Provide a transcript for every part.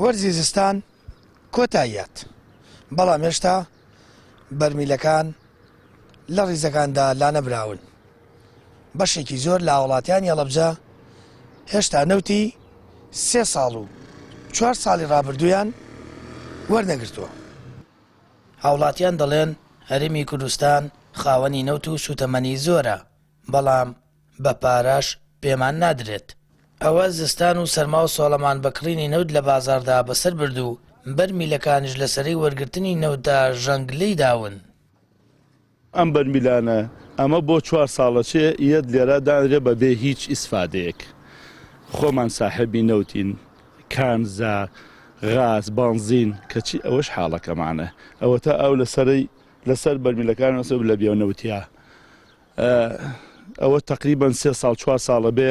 وەرزی زستان کۆتاییات، بەڵام هێشتا بەرمیلەکان لە ڕیزەکاندا لانەبراون. بەشێکی زۆر لە هاوڵاتیانی هەڵەبجە هێشتا نەوتی سێ ساڵ و چوار ساڵی ڕابردوویان وەرنەگرتووە. هاوڵاتیان دەڵێن هەرێمی کوردستان خاوەنی نەوت و سوتەمەنی زۆرە، بەڵام بە پارەش پێمان نادرێت. ئەوە زستان و سەرما و سۆڵەمان بە کڕینی نەوت لە بازاڕدا بەسەر برد و بەرمیلەکانیش لە سەرەی وەرگرتنی نەوتدا ژەنگ لێی داون. ئەم بەرمیلانە ئەمە بۆ چوار ساڵە چێ یەت لێرە دانرێ بە بێ هیچ ئیسفادەیەک. خۆمان ساحێبی نەوتین، کانزا، غاز، بەنزین، کەچی ئەوەش حاڵەکەمانە. ئەوەتا ئاو لەسەرەی لەسەر بەرمیلەکان لە بێ نەوتیا. ئەوە تەقریبەن سێ ساڵ چوار ساڵە بێ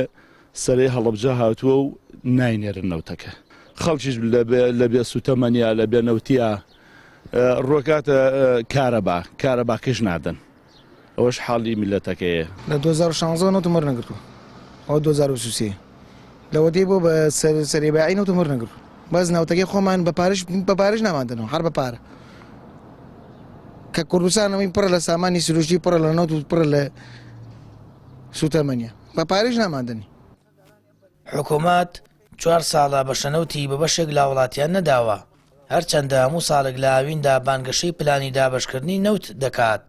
سەرەی هەڵەبجە هاتووە و ناینێرن نەوتەکە خەڵکیش لە بێ سوتەمەنیا لە بێ نەوتیا ڕۆکاتە کارەبا کارەباکەش نادەن ئەوەش حاڵی میلەتەکەیە. لە 2016 نەوتم وەرنەگرتووە ئەوە 2023 لەوەتەی بۆ بە سەرێ باعی نەوتم وەرنەگرتووە بەس نەوتەکەی خۆمان بە پارش بە پارش ناماندنەوە هەر بە پارە کە کوردستان ئەوەی پڕە لە سامانی سروشتی پڕە لە نەوت و پڕە لە سوتەمەنیە بە پارەیش ناماندنی. حکومەت چوار ساڵە بەشەنەوتی بە بەشێک لە هاوڵاتیان نەداوە، هەرچەندە هەموو ساڵێک لە هاویندا بانگەشەی پلانی دابەشکردنی نەوت دەکات،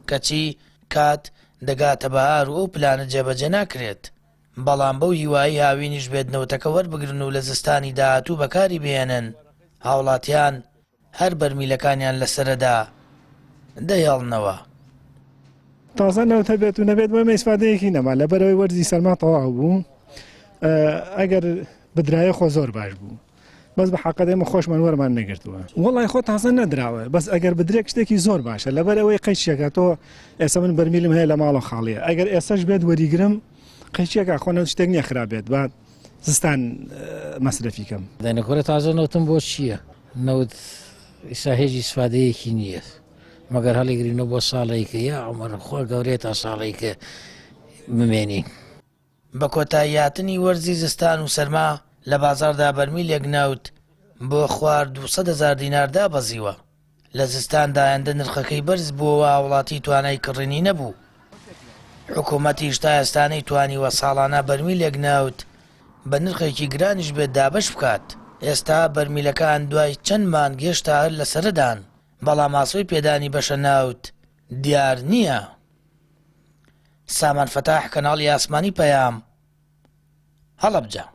کەچی کات دەگاتە بەهار و ئەو پلانە جێبەجێ ناکرێت، بەڵام بەو هیوایەی هاوینیش بێت نەوتەکە وەربگرن و لە زستانی داهاتوو بەکاری بهێنن، هاوڵاتیان هەر بەرمیلەکانیان لەسەرەدا دەهێڵنەوە. تازە نەوت هەبێت و نەبێت بۆ ئێمە ئیسفادەیەکی نەما لەبەرەوەی وەرزی سەرما تەواو بوو ئەگەر بدرایە خۆ زۆر باش بوو بەس بە حەقەت ئێمە خۆشمان وەرمان نەگرتووە وەڵی خۆ تازە نەدراوە بەس ئەگەر بدرێک شتێکی زۆر باشە لەبەر ئەوەی قەیچێکە تۆ ئێستا من بەرمیلم هەیە لە ماڵە خاڵیە ئەگەر ئێستاش بێت وەریگرم قەیچێکە خۆ نەوت شتێک نییە خراپ بێت با زستان مەسرەفی کەم. دەنە کورە تازە نەوتم بۆ چییە؟ نەوت ئیستا هێج ئیسفادەیەکی نییە مەگەر هەڵیگرینەوە بۆ ساڵێکە یا عومەر خوا گەورەیە تا ساڵێکە بمێنین. بە کۆتاییهاتنی وەرزی زستان و سەرما لە بازاڕدا بەرمیلێک نەوت بۆ خوار 200 هەزار دینار دابەزیوە. لە زستاندا هێندە نرخەکەی بەرز بووەوە هاوڵاتی توانای کڕینی نەبوو. حکومەتیش تا ئێستا نەیتوانیوە ساڵانە بەرمیلێک نەوت بە نرخێکی گرانیش بێت دابەش بکات. ئێستا بەرمیلەکان دوای چەند مانگ هێشتا هەر لە سەرەدان، بەڵام ئاسۆی پێدانی بەشە نەوت دیار نییە. سامان فەتاح، کەناڵی ئاسمانی پەیام، هەڵەبجە.